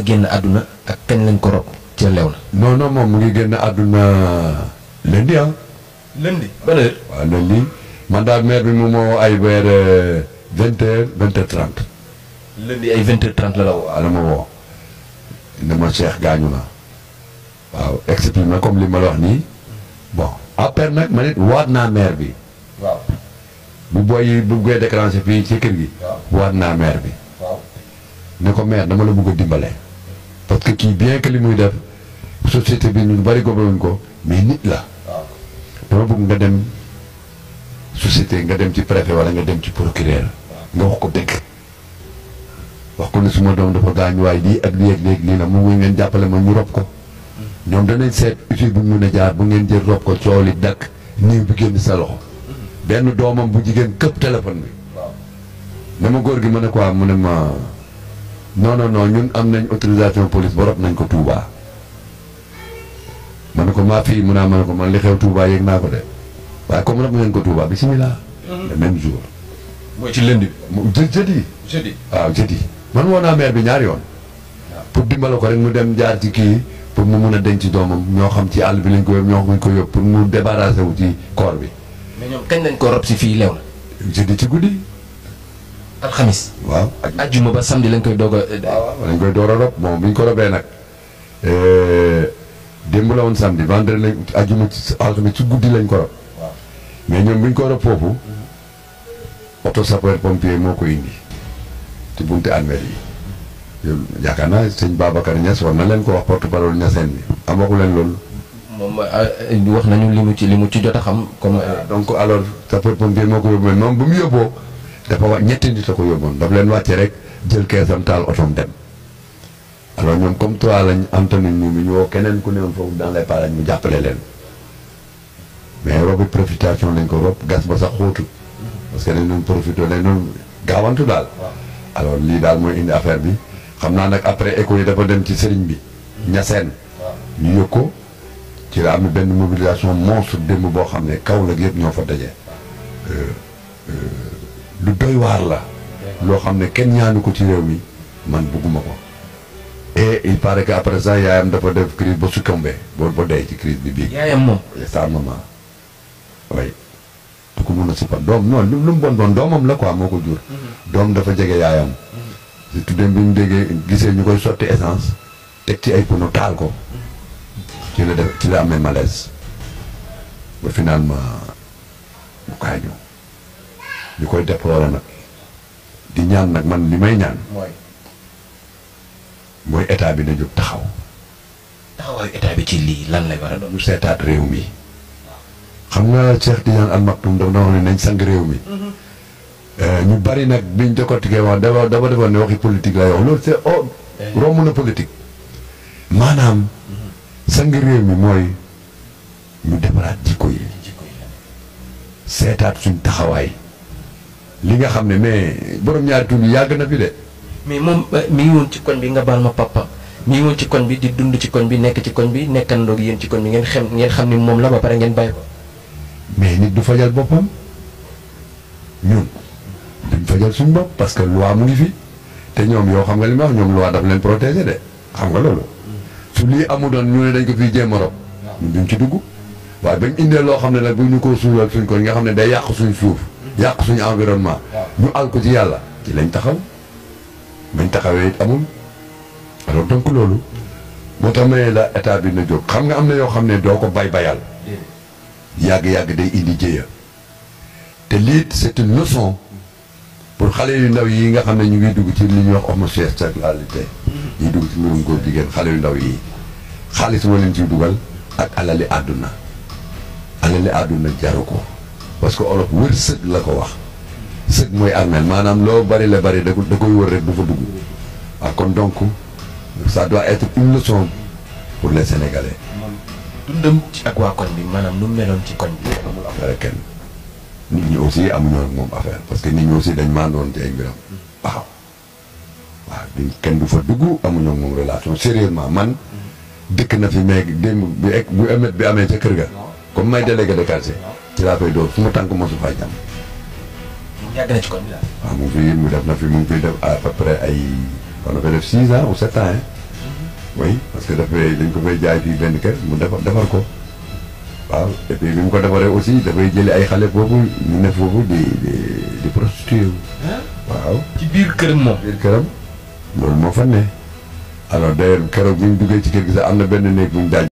génn àdduna ak kañ lañ ko rob ca Léona. non non moom mu ngi génn àdduna lundi ah. lundi ban heure. waaw lundi man daal maire bi mu moo ay vers 20h 20h30. lundi ay 20h30 la woo. waaw la ma woo ne ma Cheikh gaañu na waaw expliqué comme li ma la wax nii bon après nag ma nit waat naa maire bi. waaw. bu booy bu koy déclenché fii ci kër gi. waaw waat naa maire bi. waaw. ne ko maire dama la bëgg a dimbale. parce que kii bien que li muy def société bi ñu bari góobaluñ ko mais nit la. waaw. dama bëgg nga dem société nga dem ci préfet wala nga dem ci procureur. nga wax ko dëgg. wax ko ne suma doom dafa gaañu waaye lii ak lii ak lii la mu ngeen jàppale ma ñu rob ko. ñoom danañ seet utile bu ñu mën a jaar bu ngeen jël rob ko coow li dakk néew bi génn sa loxo. benn doomam bu jigéen këpp téléphone bi. waaw. dama góor gi ma ne quoi mu ne ma non non non ñun am nañ autorisation police ba rob nañ ko Touba. ma ne ko maa fii mu naa ma ne ko man li xew Touba yëg naa ko de waaye comme rob ngeen ko Touba bisimilah. le même jour. mooy ci lundi bi. jeudi. jeudi. waaw jeudi. man woo naa maire bi ñaari yoon. pour dimbale ko rek mu dem jaar ci kii pour mu mun a denc doomam ñoo xam ci àll bi lañ ko yóbbu ñoo xam ñu ko yóbbu pour mu débarrasser wu ci corps bi. mais ñoom kañ lañ ko rob si fii Léona. jeudi ci guddi. alxamis. waaw. ajjuma ba samedi lañ koy doog a. waaw lañ koy door a rob bon bi ñu ko robee nag démb la woon samedi vendredi lañ ajjuma ci alxamis ci guddi lañ ko rob. waaw. mais ñoom bi ñu ko rob foofu oto sapeur pompier moo ko indi ci bunte almeri yi. yaakaar naa sëñ Babacar Niass war na leen ko wax porte parole Niassène bi am waxu leen loolu. moom wax nañu li mu ci jot a xam comme. donc alors sapeur pompier moo ko yóbbu moom bu mu yóbboo dafa wax ñetti nit a ko yóbboon daf leen wàcce rek jël keesam taal otoom dem. alors ñoom comme toi lañ Anthony ñu woo keneen ku ne woon foofu dans les parages ñu jàppale leen mais robu profitation lañ ko rob gas ba sax xóotu parce que dañ doon profité dañ doon gaawantu daal. alors lii daal mooy indi affaire bi xam naa nag après écho yi dafa dem ci sëriñ bi Niassène. ñu yëg ko ci la am na benn mobilisation monstre démb boo xam ne Kaolack yëpp ñoo fa daje. lu doy waar la. loo xam ne kenn ñaanu ko ci réew mi man bugguma ko. et il paraît que après ça yaayam dafa def crise ba succombé ba dee ci crise bi bii. yaayam moom. sa maman oui. du ko mun a sippal doom non lu mu bon doomam la quoi moo ko jur. doom dafa jege yaayam. surtout dem bi mu déggee gisee ñu koy sotti essence teg ci ay pono taal ko. ci la amee malaise ba finalement mu gaañu ñu koy déplorer nag di ñaan nag man li may ñaan. mooy état bi na jóg taxaw. taxawaayu état bi ci lii lan lay war a doon. ñu seetaat réew mi. xam nga Cheikh Tidiane Al Maktoum dafa wax ne nañ sang réew mi. ñu bari nag biñ décortiqué wax dafa defoon ne waxi politique lay wax loolu c'est romb na politique. maanaam sang réew mi mooy ñu defaraat jikko yi. seetaat suñ taxawaay. li nga xam ne mais borom ñaari tur yi yàgg na fi de. mais moom mi ngi woon ci koñ bi nga baal ma papa mi ngi woon ci koñ bi di dund ci koñ bi nekk ci koñ bi nekkandoog yéen ci koñ bi ngeen xam ni moom la ba pare ngeen bàyyi ko. mais nit du fajal boppam ñun duñ fajal suñ bopp parce que loi mu ngi fi te ñoom yoo xam nga li ma wax ñoom loi daf leen protéger de xam nga loolu. su lii amu doon ñu ne dañ ko fiy jéem a rob ñun duñ ci dugg waaye bañ indee loo xam ne nag bu ñu ko suulal suñ ko nga xam ne day yàq suñ suuf yàq suñu environnement ñu àll ko ci yàlla ci lañ taxaw bañ taxawee it amul alors donc loolu moo tax ma ne la état bi na jóg xam nga am na yoo xam ne doo ko bayal yàgg-yàgg day indi jéeya te lii c'est une leçon pour xale yu ndaw yi nga xam ne ñu ngi dugg ci li ñuy wax homosexualité ñuy dugg ci mbirum góor jigéen xale yu ndaw yi xaalis moo leen ciy dugal ak alali àdduna jaru ko parce que olof wër sëg la ko wax sëg mooy armeel maanaam loo bari la bari da koy wër rek du fa dugg waaw kon donc ça doit être une leçon pour les Sénégalais. dundam ci ak waa koñ bi maanaam nu meloon ci koñ bi. amul affaire kenn nit ñi aussi amuñoo ak moom affaire parce que nit ñi aussi dañ maandoon ci ay mbiram waaw kenn du fa dugg amuñoo ak moom relation sérieusement man dëkk na fi mais démb bu émet bi amee ca kër ga comme may délégué de quartier ci laa koy dóor su ma tànk mosu faa jàmm. yàgg na ci koñ bi daal. waaw mu ngi fi mu def na fi mu ngi fiy def à peu près ay on a fait def 6 ans ou 7 ans oui parce que dafay dañ ko fay jaay fii benn kër mu defar ko waaw et puis bi mu ko defaree aussi dafay jëli ay xale foofu ñu ne foofu di prostitué wu. waaw ci biir këram moom. biir këram loolu moo fa ne alors d'ailleurs keroog bi ñu duggee ci kër gi sax am na benn néeg bu ñu daaj.